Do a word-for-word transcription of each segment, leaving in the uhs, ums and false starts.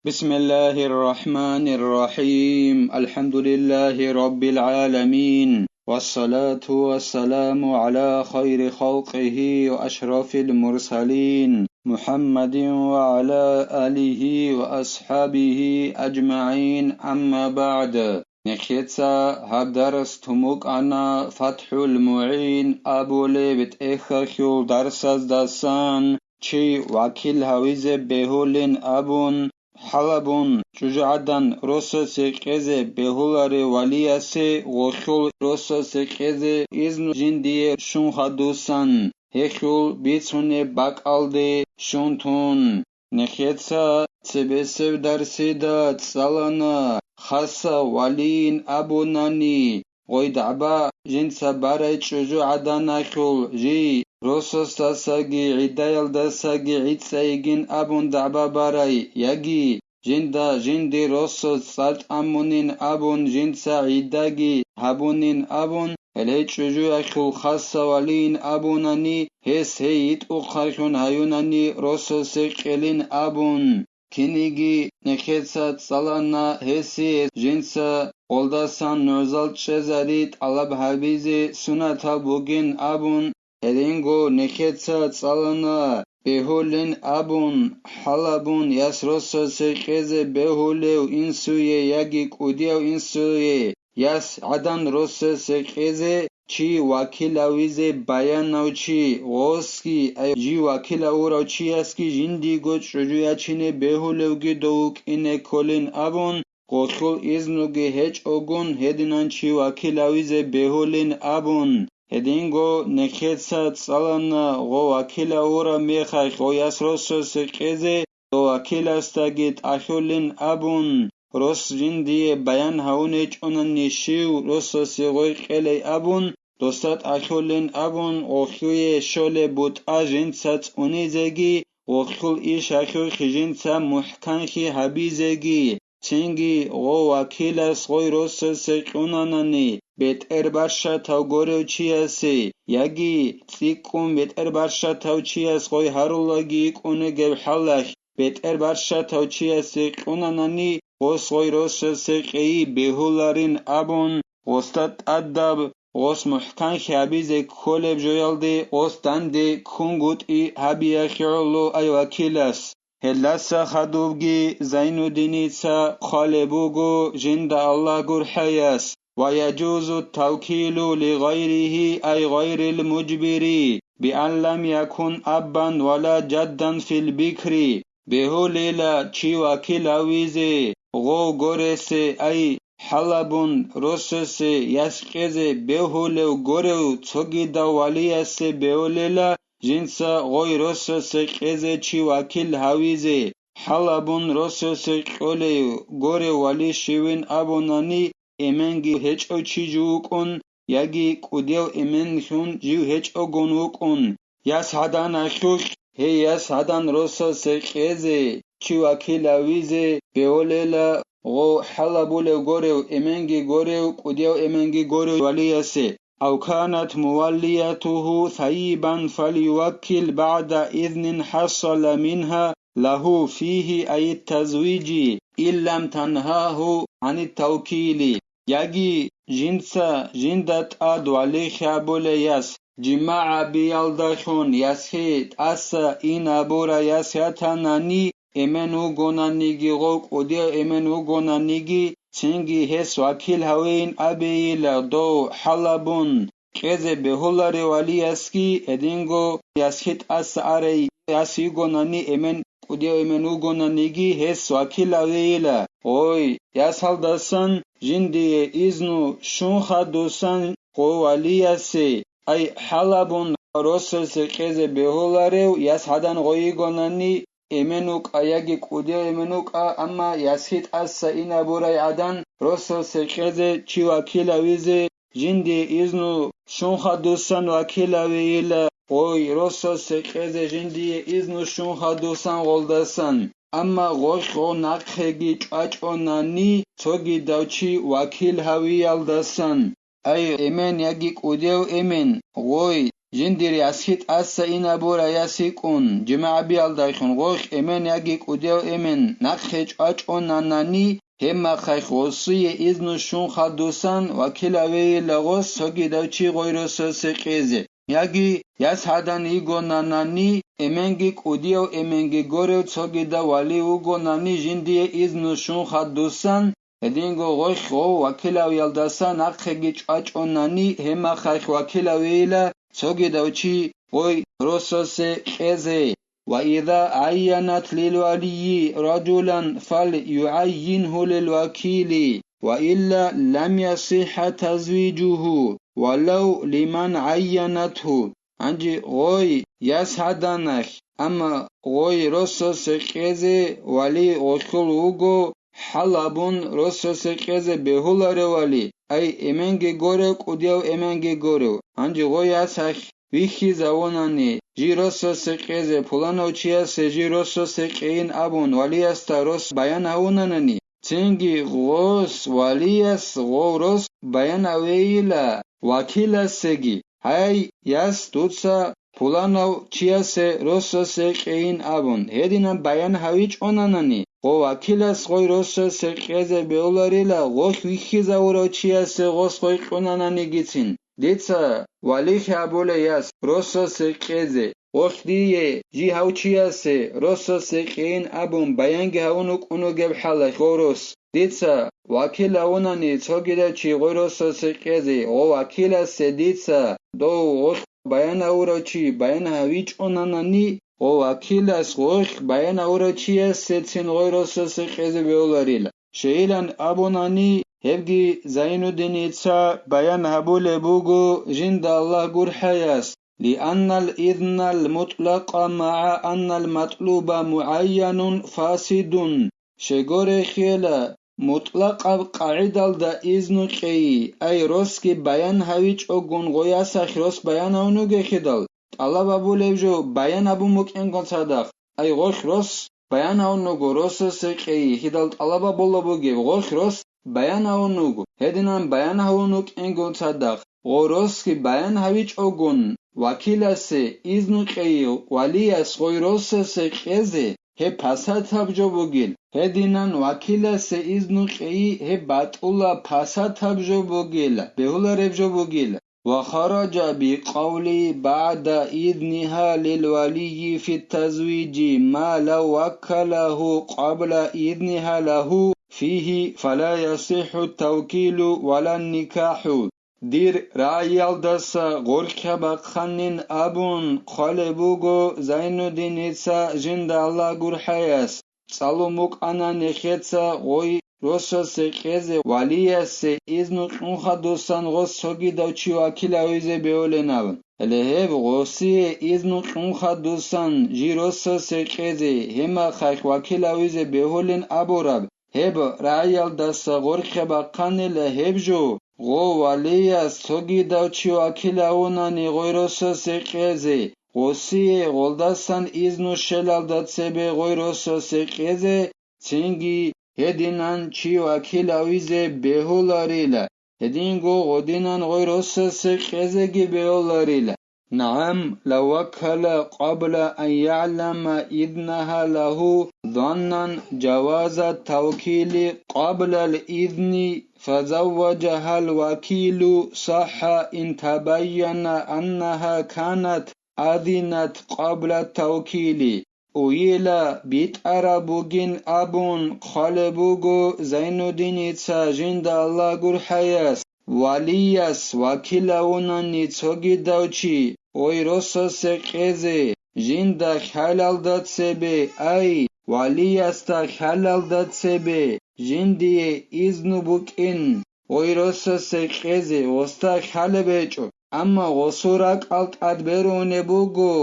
بسم الله الرحمن الرحيم. الحمد لله رب العالمين. والصلاة والسلام على خير خلقه وأشرف المرسلين محمد وعلى آله وأصحابه أجمعين. أما بعد. Нехеца гьаб дарс тумукъана ФатхӀул МугӀин абулеб тӀехьалъул дарсаздасан, чи вакил гьавизе бегьулин абун, хӀалабун, чӀужугӀадан росасе кьезе бегьуларев валиясе гъолъул росасе кьезе изну жиндие щун хадусан, гьелъул бицунеб бакӀалде щун тун. Нехеца цебесеб дарсида цӀалана, хасса валийин абунани, гъой дагӀба жинца барай чӀужугӀаданалъул жий росасдасаги гӀидаялдасаги гӀицӀайигин абун дагӀба барай, яги жинда жинди росас цӀар тӀамунин абун жинца гӀидаги гьабунин абун, гьеле чӀужуялъул хасса валийин абунани, гьес гьей йитӀухъаллъун гьаюнани росасе кьелин абун. Киниги нехеца цӀалана гьесие жинца гъолдасан нугӀзал чӀезари тӀалаб гьабизе сунатал бугин абун, гьединго нехеца цӀалана бегьулин абун, хӀалабун яс росасе кьезе бегьулев инсуе яги кӀудияв инсуе яс гӀадан росасе кьезе чи вакил гьавизе баянав чи, гъосги, ай, жив вакил гьавурав чиясги жиндиего чӀужу ячине бегьулевги дов вукӀине кколин абун, гъолъул изнуги гьечӀогун гьединан чи вакил гьавизе бегьулин абун. Гьединго нехеца цӀалана гъо вакил гьавураб мехалъ гъо яс росасе кьезе, дов вакиласдаги тӀалъулин абун, рос жиндие баян гьавун гьечӀонани щив росасе гъой кьелей абун, досда тӀалъулин абун, гъолъуе щолеб бутӀа жинца цӀунизеги, гъолъул ишалъухъ жинца мухӀканлъи гьабизеги, цинги гъо вакилас гъой росасе кьунанани, бетӀер барщатав горев чиясе, яги цӀикӀкӀун бетӀер барщатав чияс гъой гьарулаги йикӀунегеб хӀалалъ, бетӀер барщатав чиясе кьунанани, гъос гъой росасе кьейи бегьуларин абун, гъосда тӀадаб, гъос мухӀканлъи гьабизе кколеб жоялде гъос данде ккунгутӀи гьабиялъе гӀоло ай вакилас. Гьелдаса хадубги Зайнуддиница хъвалеб буго жинда Аллагь гурхӀаяс: «ويجوز التوكيل لغيره أي غير المجبر بأن لم يكن أبا ولا جدا في البكر». Бегьулила чи вакил гьавизе, гъов горесе, ай, хӀалабун росасе яс кьезе бегьулев горев цогидав валиясе бегьулила, жинца гъой росасе кьезе чи вакил гьавизе, хӀалабун росасе кьолев горев вали щивин абунани, эменги гьечӀев чи жив вукӀун, яги кӀудияв эменлъун жив гьечӀогун вукӀун, яс гӀаданалъулъ, гьей яс гӀадан росасе кьезе, чи вакил гьавизе бегьулела, гъов хӀалабулев горев эменги горев, кӀудияв эменги горев валиясе. أو كانت موليته ثيبا فليوكل بعد إذن حصل منها له فيه أي التزويج إن لم تنهه عن التوكيل. Яги жинца жинда тӀад вали хьабулей яс, жимагӀ гьабиялдалъун ясги тӀаса ин абурай яс ятанани, эмен вугонаниги, гъов кӀудияв эмен вугонаниги, цинги гьес вакил гьавейин абейила дов хӀалабун кьезе бегьуларев валиясги, гьединго ясги тӀаса арай яс йигонани, эмен кӀудияв эмен вугонаниги, гьес вакил гьавейила. Гъой, ясалдасан жиндие изну щун хадусан гъо валиясе, ай, хӀалабун росасе кьезе бегьуларев яс гӀадан гъой йигонани, эмен вукӀа яги кӀудияв эмен вукӀа, амма ясги тӀаса ин абурай гӀадан росасе кьезе чи вакил гьавизе жиндие изну щун хадусан вакил гьавейила, гъой, росасе кьезе жиндие изну щун хадусан гъолдасан, амма гъолъ гъо нахъеги чӀвачӀонани цогидав чи вакил гьавиялдасан. Ай, эмен яги кӀудияв эмен, гъой, жиндир ясги тӀаса инабура яс йикӀун, жимагӀ гьабиялдайхун гъоркь эмен яги кӀудияв эмен нахъе чӀвачӀонанани, гьебмахъайх гъосие изну щун хадусан вакил гьавейила гъос цогидав чи гъой росасе кьезе. Яги яс гьадан йигонанани, эменги кӀудияв эменги горев цогидав вали вугонани жиндие изну щун хадусан, гьединго гъоркь гъов вакилавиялдаса нахъеги чӀвачӀонани, гьебмахъайх вакилавейила цогидав чи гъой росасе кьезе. وإذا عينت للولي رجلا فليعينه للوكيل، وإلا لم يصح تزويجه ولو لمن عينته. Гьанже гъой яс гьаданалъ, амма гъой росасе кьезе вали гъолъул вуго, хӀал абун росасе кьезе бегьуларев вали, ай эменги горев, кӀудияв эменги горев. Гьанже гъой ясалъ вихьизавунани, жий росасе кьезе, пуланав чиясе жий росасе кьейин абун, валиясда рос баян гьавунанани, цинги гъос валияс гъов рос баян гьавейила вакиласеги, гьай, яс, дуца пуланав чиясе росасе кьейин абун, гьединан баян гьавичӀонанани, гъо вакилас гъой росасе кьезе бегьуларила гъолъ вихьизавурав чиясе гъос гъой кьунананигицин. Дица валихьи абулей яс росасе кьезе, гъолъ дие жий гьав чиясе росасе кьейин абун баянги гьавун вукӀун вугеб хӀалалъ гъов рос. Дица вакил гьавунани цогидав чи гъой росасе кьезе, гъо вакиласе дица дов гъолъ баян гьавурав чи баян гьавичӀонанани, гъо вакилас гъолъ баян гьавурав чиясецин гъой росасе кьезе бегьуларила. Щайилан абунани, гьебги Зайнуддиница баян гьабулеб буго жинда Аллагь гурхӀаяс: لأن الإذن المطلق مع أن المطلوب معين فاسد. Щайгурелъул, мутӀлакъаб къагӀидалда изну кьейи, ай росги баян гьавичӀогун гъоясахь рос баян гьавун вугехидал, тӀалаб гьабулеб жо баян гьабун букӀингун цадахъ, ай гъолъ рос баян гьавун вуго росасе кьейи, гьидал тӀалаб гьабулеб бугеб гъолъ рос баян гьавун вуго, гьединан баян гьавун вукӀингун цадахъ, гъо росги баян гьавичӀогун, вакиласе изну кьейи, валияс гъой росасе кьезе, гьеб пасатаб жо бугил, гьединан вакиласе изну кьейи, гьеб батӀула пасатаб жо бугил, бегьулареб жо бугил. وخرج بقول بعد إذنها للولي في التزويج ما لو وكله قبل إذنها له فيه فلا يصح التوكيل ولا النكاح. Дир рагӀиялдаса гъоркьа бахъанин абун хъвалеб буго Зайнуддиница жинда Аллагь гурхӀаяс. ЦӀалун букӀана нехеца гъой росасе кьезе валиясе изну кьун хадусан гъос цогидав чи вакил гьавизе бегьулин абун. Гьеле гьеб гъосие изну кьун хадусан жий росасе кьезе, гьемахъалъ вакил гьавизе бегьулин абураб, гьеб рагӀиялдаса гъоркьа бахъанила гьеб жо, гъо валияс цогидав чи вакил гьавунани гъой росасе кьезе, гъосие гъолдасан изну щелалда цебе гъой росасе кьезе, цинги гьединан чи вакил гьавизе бегьуларила, гьединго гъодинан гъой росасе кьезеги бегьуларила. نعم، لو وكل قبل أن يعلم إذنها له ظنا جواز التوكيل قبل الإذن فزوجها الوكيل صح إن تبين أنها كانت أذنت قبل التوكيل. Уйила битӀараб бугин абун хъвалеб буго Зайнуддиница жинда Аллагь гурхӀаяс, валияс вакил гьавунани цогидав чи, гъой росасе кьезе, жинда хӀалалда цебе, ай, валиясда хӀалалда цебе, жиндие изну букӀин, гъой росасе кьезе гъосда хӀалеб гьечӀо. Амма гъосул ракӀал тӀад берунеб буго,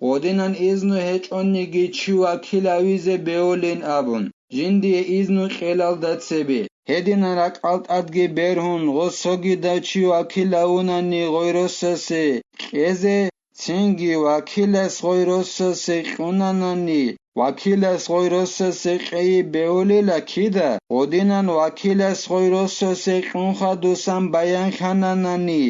гъодинан изну гьечӀониги чи вакил гьавизе бегьулин абун, жиндие изну кьелалда цебе. Гьединан ракӀал тӀадги бергьун гъос цогидав чи вакил гьавунани гъой росасе кьезе, цинги вакилас гъой росасе кьунанани, вакилас гъой росасе кьейи бегьулила кида, гъодинан вакилас гъой росасе кьун хадусан баян хьананани,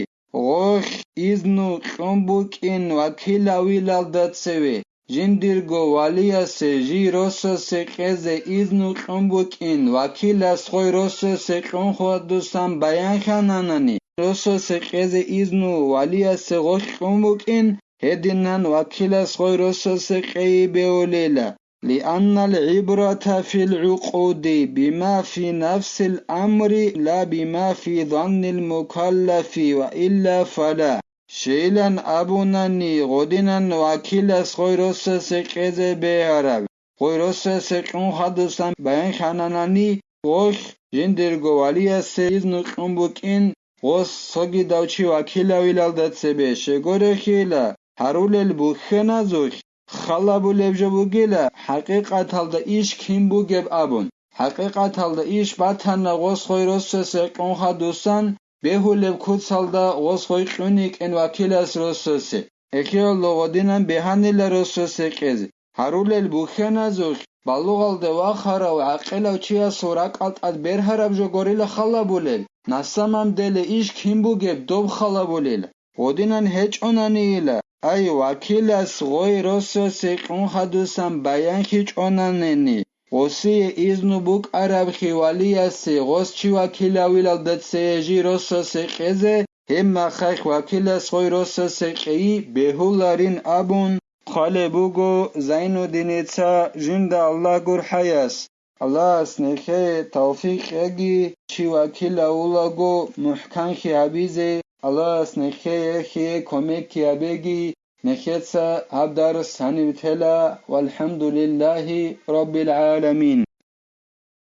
гъолъ изну кьун букӀин вакилавилалда цеве, жиндирго валиясе жий росасе кьезе изну кьун букӀин вакилас гъой росасе кьун хадусан баянлъананани, росасе кьезе изну валиясе гъолъ кьун букӀин, гьединан вакилас гъой росасе кьейи бегьулила. لأن العبرة في العقود بما في نفس الأمر لا بما في ظن المكلف وإلا فلا. Щайилан абунани, гъодинан вакилас гъой росасе кьезе бегьараб, гъой росасе кьун хадусан баянлъананани, гъолъ жиндирго валиясе изну кьун букӀин, гъос цогидав чи вакилавилалда цебе щегорехила гьарулел бухьаназулъ, халабулеб жо бугила, хӀакъикъаталда иш кин бугеб абун. ХӀакъикъаталда иш батана гъос гъой росасе кьун хадусан, бегьулеб куцалда гъос гъой кьун йикӀин вакилас росасе. Эхиялда гъодинан бегьанила росасе кьезе. Гьарулел бухьаназулъ балугъалде вахарав гӀакъилав чиясул ракӀал тӀад бергьараб жо горила халабулел, на самом деле иш кин бугеб доб халабулел. Гъодинан гьечӀонанийила, ай, вакилас гъой росасе кьун хадусан баянлъичӀонанани, гъосие изну букӀарабхъи валиясе гъос чи вакилавилалда цее жий росасе кьезе, гьеб махалъ вакилас гъой росасе кьейи бегьуларин абун хъвалеб буго Зайнуддиница, жинда Аллагь гурхӀаяс. Аллагьас нехее тавфикъ кьеги, чи вакилавулаго мухӀканлъи гьабизе, Аллагьас нехее эхие кумекги гьабеги, нехеца гьаб дарс гьаниб тела, валхӀамдулиллагьи раббил гӀаламин.